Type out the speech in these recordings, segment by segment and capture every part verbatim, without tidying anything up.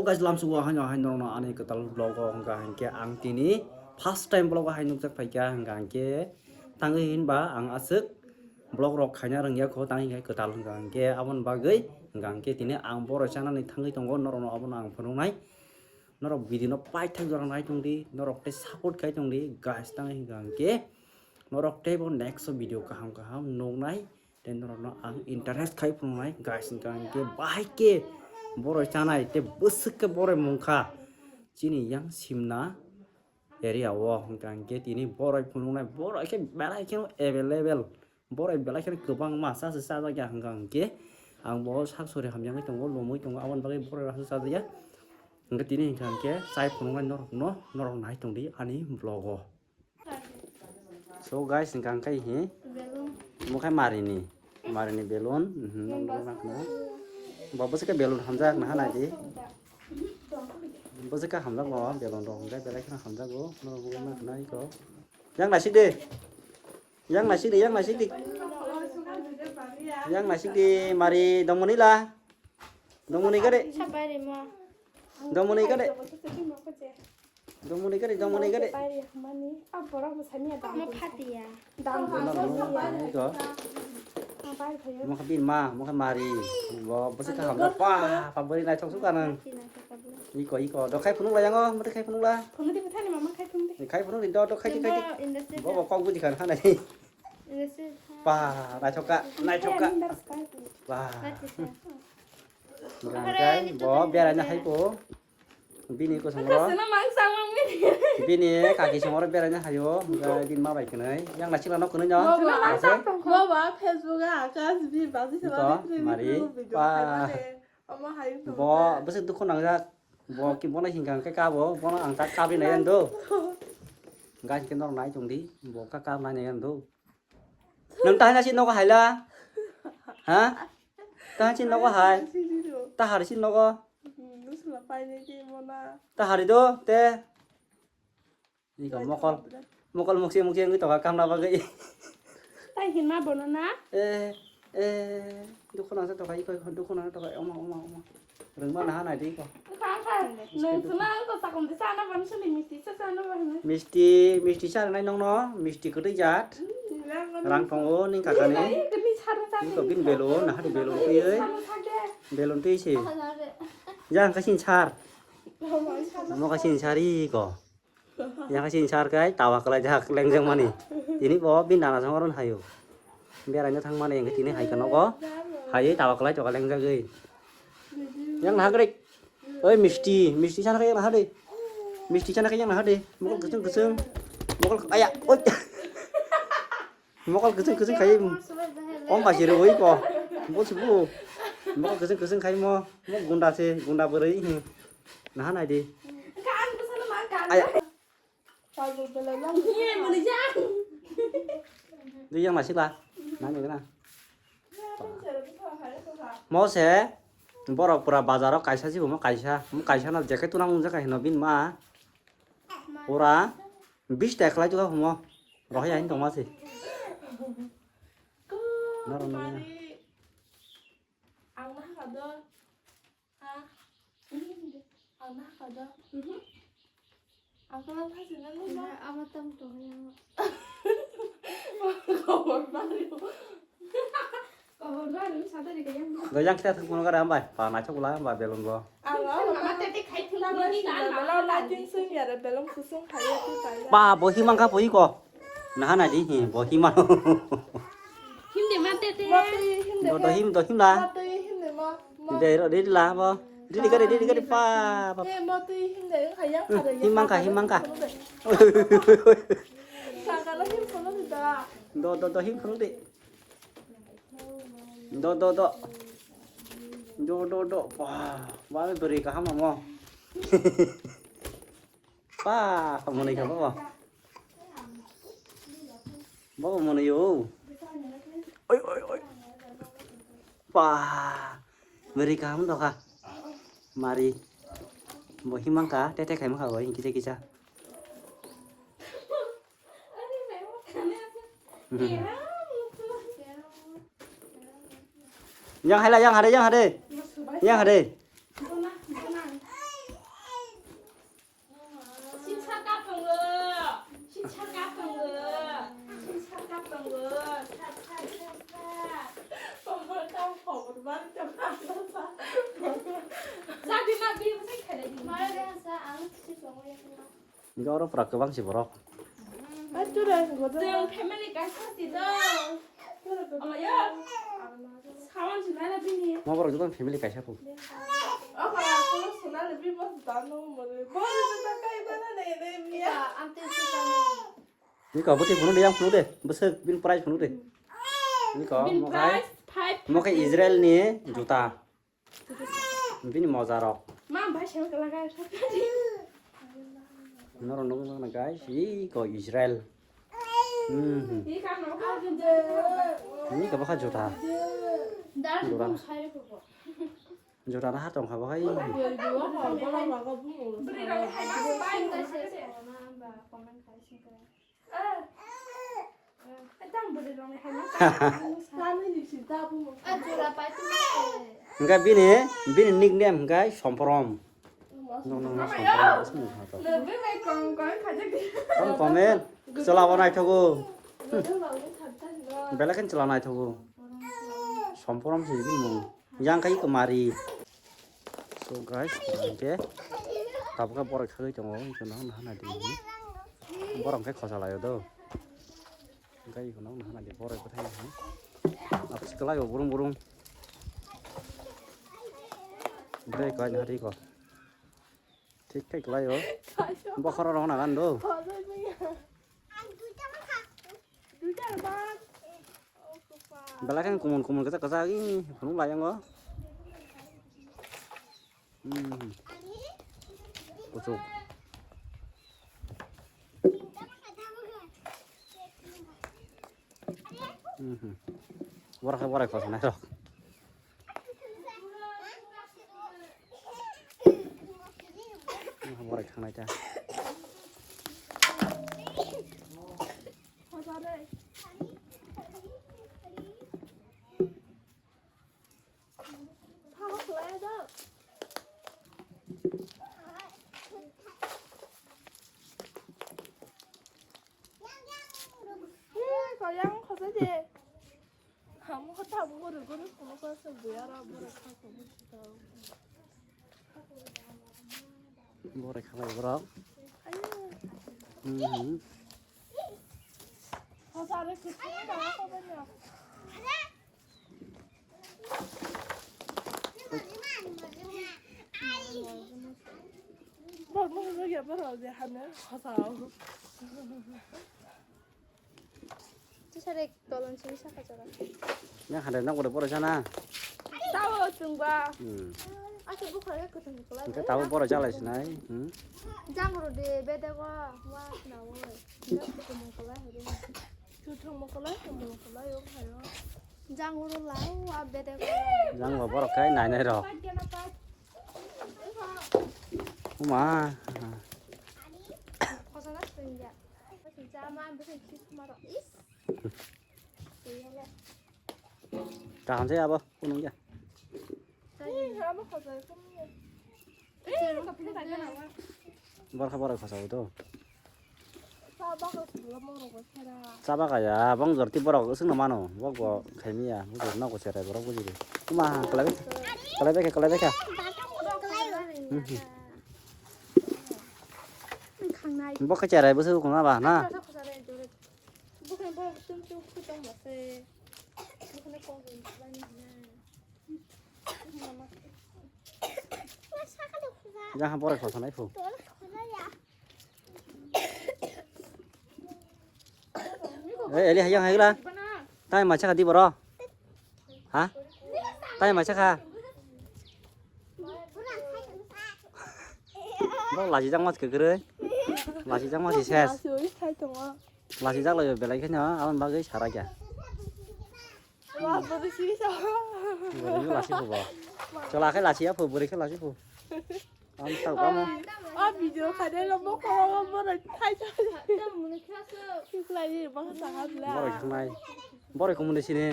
Guys, lamsugo haino hai norokno ani kwtal vlog o hwnka hinkhe ang tini first time vlog o hai nukjak phaikha hwnka hinkhe tangwi hinba ang aswk vlog rok khaina rwngya kho tangwi hinkhe kwtal hwnka hinkhe aboni bagwi hwnka hinkhe tini ang boroi chanani thangwi tongo norokno abono ang phunuknai. Norok video no paithak jora nai tongdi, norok tei support khai tongdi guys tangwi hwnka hinkhe norok teibo next video kaham kaham nuknai. Tei norokno ang interest khai phunuknai guys, hwnka hinkhe bahai khe boroi chanai tei bwswk khe boroi mungkha chini yang Simna area o, hwnka hinkhe tini boroi phunuknai, boroi khe belai kheno available, boroi belai kheno kwbangma chaswk chajakya, hwnka hinkhe ang bo sak sori hamyangwi tongo, lomwi tongo, aboni bagwi boroi rok chajak ya, hwnka tini hwnka hinkhe chai phunuknai norokno, norok nai tongdi ani vlog o. So guys, hwnka khe hi? Belun. Omo khe marini, marini belun. Mhm, nokno nakna. Bo bwswk khe belun hamjak naha naidi. Bwswk khe hamjak bo belun rok hwnka belai kheno hamjago. Norok bo nakna iko. Yang naisik di. Yang naisik di, yang naisik di. Yang naisik di mari dongmani la. Dongmani gade. Sapai rima. Dongmani gade. Dongmani gari, dongmani gari. Pai ri hwnmani, a borok bwsani a dam. Omo phatiya. Dam. Bono rwmani ko. Ang pai phaio. Mo kha bin ma, mo kha mari. Bo bwswk kha hamjak. Pa, pa bwrwi naithok suk anang. Phati naithok ka bwrwi. Iko, iko. Do khai phunuk la yango, mate khai phunuk la. Phunuk di bwthani mama khai phunuk di. Khai phunuk di, do, do khai di, khai di. Bo, bo kok buji khan hanai. Industry. Pa, naithok ka, naithok ka. Phati sa. Pa. Phati sa. Hwnkhe bo beraina hai ko. Bini kosong ro. Kasano mang samang bini. Bini kaki songoro beraina hayo. Hwnkhe bini ma bai kwnwi. Yang naisik lano kwnwi no. Boba. Boba, Facebook a, Akash, bi, baji, iko, sama, mari. Video pa. Khaimani. Omo hai wngtong. Bo bwswk dukhu nangjak. Bo ki bono hingka hingke kabo. Bono ang tak kabri nai ang do. Guys, ke norok nai tong di. Bo ka kab nai nai ang do. Nwng tahai nasi nogo haila? Ha? Tahai si nogo hai? Tahari si nogo? Tahari do te. Iko mokol, mokol muksi muksi wngwi tongkha kamna bagwi. Tai hinma bono na? Eh, eh, dukhu nangsa tongkha, iko, iko, dukhu nangsa tongkha, omo, omo, omo. Rwngma naha naidi iko. Kha, kha, nwng suna ang to sakom de sana ban suni misti sa sana ban. Misti, misti sa nai nongno, misti kwtwi jat. Hmm, rang tongo ning kakani. Ini sar sa. Iko bin belun, naha di belun twi. Belun twi si. Yang kasin sar. Mo kasin sari ko. Yang kasin sar kai tawa kalai jak lengjak mani. Tini bo bin dana song oron hayo. Beraino thang mani engke tini hai kano ko. Hai tawa kalai toka lengjak ei. Yang naha grik. Oi misti, misti sana kai yang naha de. Misti sana kai yang naha de. Mokol keseng keseng. Mokol aya. Oi. Mokol keseng keseng khai. Om basi re oi ko. Bo si bu. Mokol keseng keseng khai mo. Mo gunda se, gunda bwrwi. Naha nai di. Aya. Di yang masih lah. Nani kena. Mo se borok pura bazaro kaisa si mo kaisa. Mo kaisa na jekai tunang unjak kai no bin ma. Pura bis ta khlai juga mo. Rohya hin tongma si. Naro nani. Ang na kado. Ha? Ang na kado. Mhm. Ang kalang kasi na nung ba? Aba tam to yang. Kobor baru. Kobor baru, sadari kayang. Do yang kita thang kono kada ambai. Pa na chok la ambai belun bo. Ang ang mama tete khai thung ni na na na na ting sung ya da belun kusung khai ya tu ta ya. Pa bo himang ka bo iko. Naha nai di hi bo hima. Himde ma tete. Mati himde. Do do him do him la. Mati himde ma. De ro de la bo. Didi kare didi kare pa pa. He mati himde khaya khare. Himang ka himang ka. Sakala him kono da. Do do do him kono de. Do do do. Do do do. Wah, wah beri kaham amo. Pa, pa monoi kha baba. Baba monoi o. Oi oi oi. Pa. Beri kaham dokha. Mari. Bo himang ka, tete khai mangkha bo, kisa kisa. Yang haila, yang hade, yang hade. Yang hade. Jadi na bi mesti khalai di. Mara dia sa ang si songo ya. Hingke oro pura kwbang se borok. Chwng family kaisa si do. Omo yo. Sawan si nana bini. Mo borok joto family kaisa pu. O kara kono sona le bi mo dano mo le. Bo ta kai bana ne ne mi ya. Ante si kami. Niko bwtwi phunuk de, yang phunuk de. Bwswk bini price phunuk de. Niko, bini mo khai, price five mo khai thousand. Israel ni juta. Bini moja rok. Ma, bai sel kala ga sa. Norok nukgo na guys, iko Israel. Hmm. Ni ka no ka de. Niko bwkha juta. Dar juta. Bung sai ko. Juta na ha tong kha bwkha. Bri rok hai na bai. Hingke bini, bini nickname hingke Somprom. Nong, nong, nong, Somprom, asli nong, ha, to. Tamo comment, chwla bo naithogo. Belai khe chwla naithogo. Somprom se bini mung. Yang kai ko mari. So guys, hingke tabuk khe borok khagwi tongo, hingke nang nahana di. Borok khe khosa laio do. Hingke iko nang nahana di borok bwthai nang. Apis kwlai o burung burung. Bre ko nahari ko. Thik thik kwlai o. Bokhoro rok nagan do. Belai khe kumun kumun kwchak kwchak ih phunuk lai yango. Hmm. Kuchuk. Hmm. Borok khe borai khosa nai rok. Borok khangnai ta. Yang khosa je. Amo khe tabuk bo rwgwi rw phunukha se buya rok borok kha phunukha. Borok khalai borok. Ayo. Hmm. Khosa rw kwchwng ba kha bani. Borok no hwnwi ya borok je hano khosa o. Tisarek tolon simi saka jaga. Yang hande nok bore bore sana. Tawo chwngba. Hmm. Asa bukhara kwthang kwlai. Engke tawo bore jalai sinai. Hmm. Jang ro de bede go wa na wo. Kwthang kwlai hede. Kwthang kwlai, kwthang kwlai yo khayo. Jang ro la wa bede go. Jang ro borok kai nai nai ro. Uma. Khosana sengya. Jama bese kismaro is. Kaham se abo kunung ya. Borok borok khosao to. Chaba kaya bong jorti borok sung no mano bok bo khaimiya bok no ko cherai borok bujiri. Kuma kalai kalai bekha kalai bekha. Bok khe cherai bwswk wngkha ba na. Jang ha borai khosa nai phu. Eh, eli hayang haigla. Tai macha kha di boro. Ha? Tai macha kha. Bo laji jang mas kekre. Laji jang mas ses. Laji jak lai belai kheno aboni bagwi sara kya. Wa, bwrwi sibisa. Bwrwi lasi phubo. Chwla khe lasi ya phu, bwrwi khe lasi phu. Am tau kamo. A video khade lo mo ko mo mo thai thai. Kiklai ni ma ta ha bla. Bwrwi khnai. Bwrwi kumun de sini.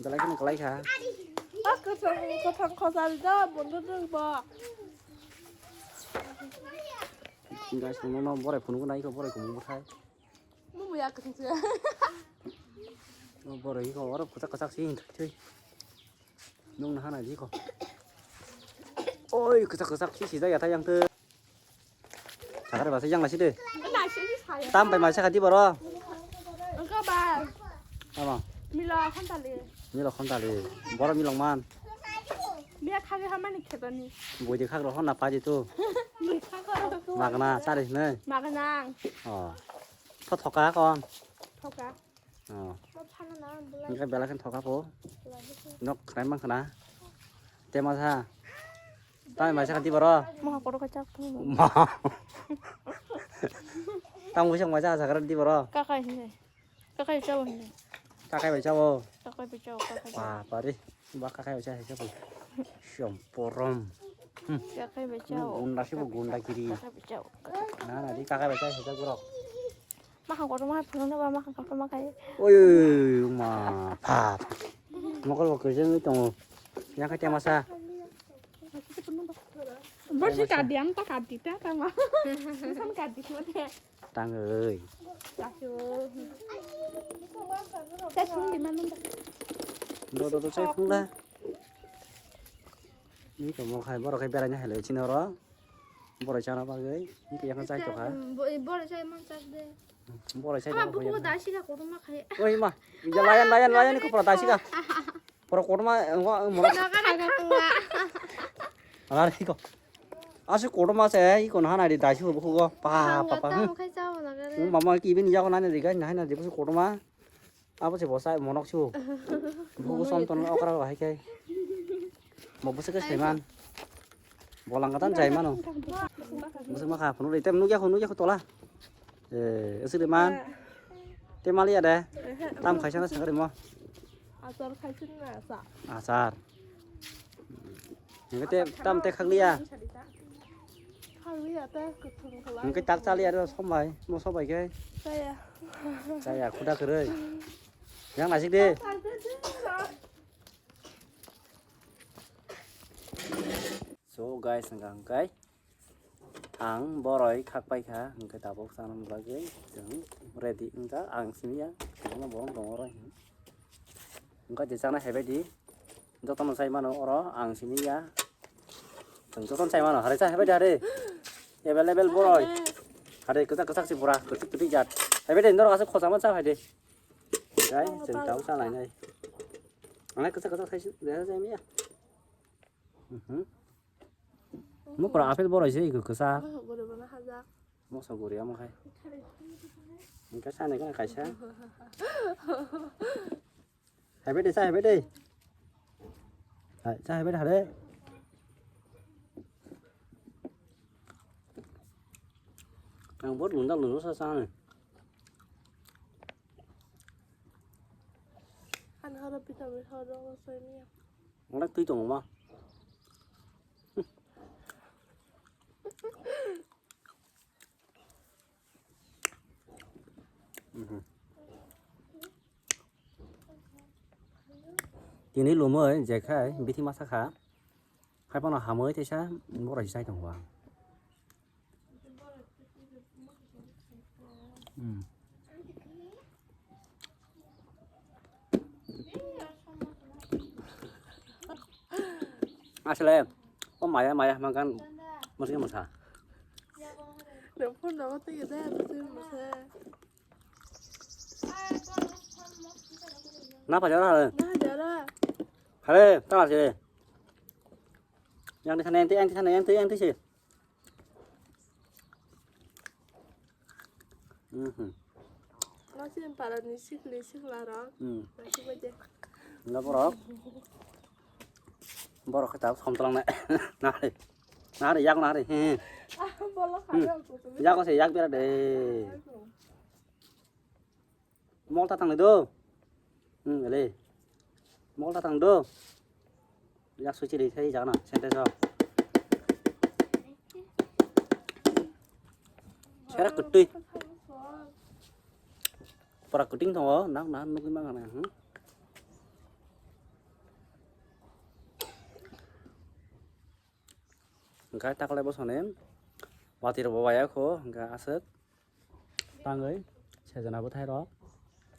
Jalai khna kalai kha. A ko thang ko thang ko sari da mon do do ba. Guys, no no bwrwi phunu nai ko bwrwi kumun bwthai. Mumu ya kwthang se. O borok iko oro kwchak kwchak se hinthwi thwi. Nung naha nai di ko. Oi, kwchak kwchak si sijak ya ta yang te. Sakar ba se yang la si de. Tam bai ma sa kha di boro. Engko ba. Tama. Milo khon tali. Milo khon tali. Boro milong man. Bia khage hamani khetani. Boi de khak ro hon na pa di tu. Boi khak ro. Magna sari ne. Magna. Oh. Tho thoka kon. Thoka. Oh. Engkhe bela khe thoka po. Nok khnai mang khna. Te ma sa. Tamo mai sa di boro. Moha koro ka chak thung. Ma. Tamo wisang mai sa sa kara di boro. Kakai hinai. Kakai chao hinai. Kakai bai chao. Kakai bai chao, kakai. Ba pare. Ba kakai bai chao hinai. Siom porom. Kakai bai chao. Gunda sibo gunda kiri. Kakai bai chao. Na na di kakai bai chao hinai borok. Maha kotor maha phunukna ba maha kotor ma khai. Oi oi oi oi ma pha. Mokol bo kwchwngwi tongo. Yang khe temasa. Borsi kadi ang ta kadi ta tama. San kadi mate. Tangwi. Lasu. Ta sung di manun ta. Do do do chai phung da. Ni to mo khai borok khai beraina helai chini oro. Borok chana bagwi. Ni to yang chai to kha. Borok chai man chak de. Borok sai. Ama buku da sika kotorma khai. Oi ma. Ija layan layan layan ko pura da sika. Pura kotorma ngo mo. Naga na khanga. Ala ri ko. Asu kotorma se i kon hana di da sika buku go. Pa pa pa. Tamo khai chao naga re. Mama ki bin ya ko nani di ga nai na di buku kotorma. Abo se bosa monok su. Buku som ton okra hai kai. Mo busu ke saiman. Bolang katan jai mano. Busu ma kha phunu ri tem nugya khu nugya khu tola. Eh, esi de man. Te mali ya de. Tam khaisa na sakari mo. Achar khaisa na sa. Achar. Nge te tam te khaglia. Khaglia te kuthung khala. Nge tak chali ya sombai, mo sombai ke. Saya. Saya khuda kere. Yang nasik de. So guys, hingka hingkai ang boroi khak paikha, hingke tabuk chana bagwi chwng ready wngkha. Ang simi ya, kwbangma borok tongo oro. Hingke je chana haibai di, jotono sai mano oro, ang simi ya. Chwng jotono sai mano, hare cha haibai di hare. Available boroi. Hare kwchak kwchak si pura, kwchak kwchak jat. Haibai di, norok aswk khochama cha hai di. Guys, chwng tabuk cha lainai. Ang kwchak kwchak sai si, de sai mi ya. Mhm. Mukra apple boroi se iko kwsa. Moso guri bono hajak. Moso guri amo khai. Engka sani kana kaisa. Haibai de, sa haibai de. Hai, sa haibai de hare. Ang bot lunda lunda sa sa ni. Ano horo pita mi horo sai ni. Onek twi tongo ma. Mhm. Tini lumoi jekhai bithi masa kha. Hai phano hamoi teisa borok chai tongo ang. Hmm. Asle, o maya maya hwnka musi musa. Phone rogo twi gede musi musa. Na pajara hale. Na jara. Hale, ta se. Yang di sana, yang di, yang di sana, yang di, yang di se. Mhm. Masih para ni sikli sikla rok. Hmm. Masih baje. Enggak borok. Borok kita somtlang na. Nari. Nari yang nari. He. Ah, bolok Hmm. Ada aku tuh. Yak se yak bera de. Aku. Mol ta tang do. Hmm, le. Mol ta tang do. Yak suci de sai jana, sente so. Sera kutui. Pura kuting tongo, nak nak nugui mang na. Hmm. Engkai taklai bosoni watui rok bo waya kho, engkai aswk tangwi sejana bwthai rok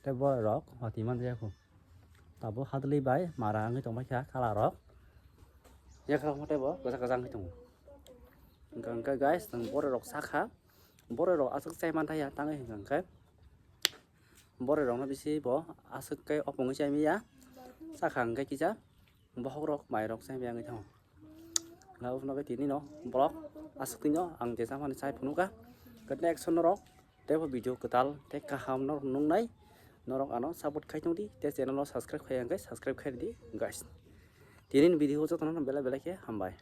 tei borok rok watui man ya kho. Tabuk hadwlwi bai mara wngwi tongbai kha kala rok, Yakha hwnkhe bo kwchak kwchak wngwi tongo. Hwnkha hwnkhe guys, nwng bororok sakha, bororok aswk chai mantha ya tangwi hwnkha hwnkhe bororokno bisi bo aswk khe opungwi chai manya. Sakha hwnkhe kisa bokhorok mairok chai manya wngwi thango. Hwnkha hwnkhe tini no vlog aswk twi no ang je chamani chai phunukha. Hwnkhe next norok teibo video kwtal tei kaham norok nuknai, norok ano support khai tongdi tei channel o subscribe khai hwnkhe subscribe khai rwdi guys. Tini ni video o jotono belai belai khe hambai.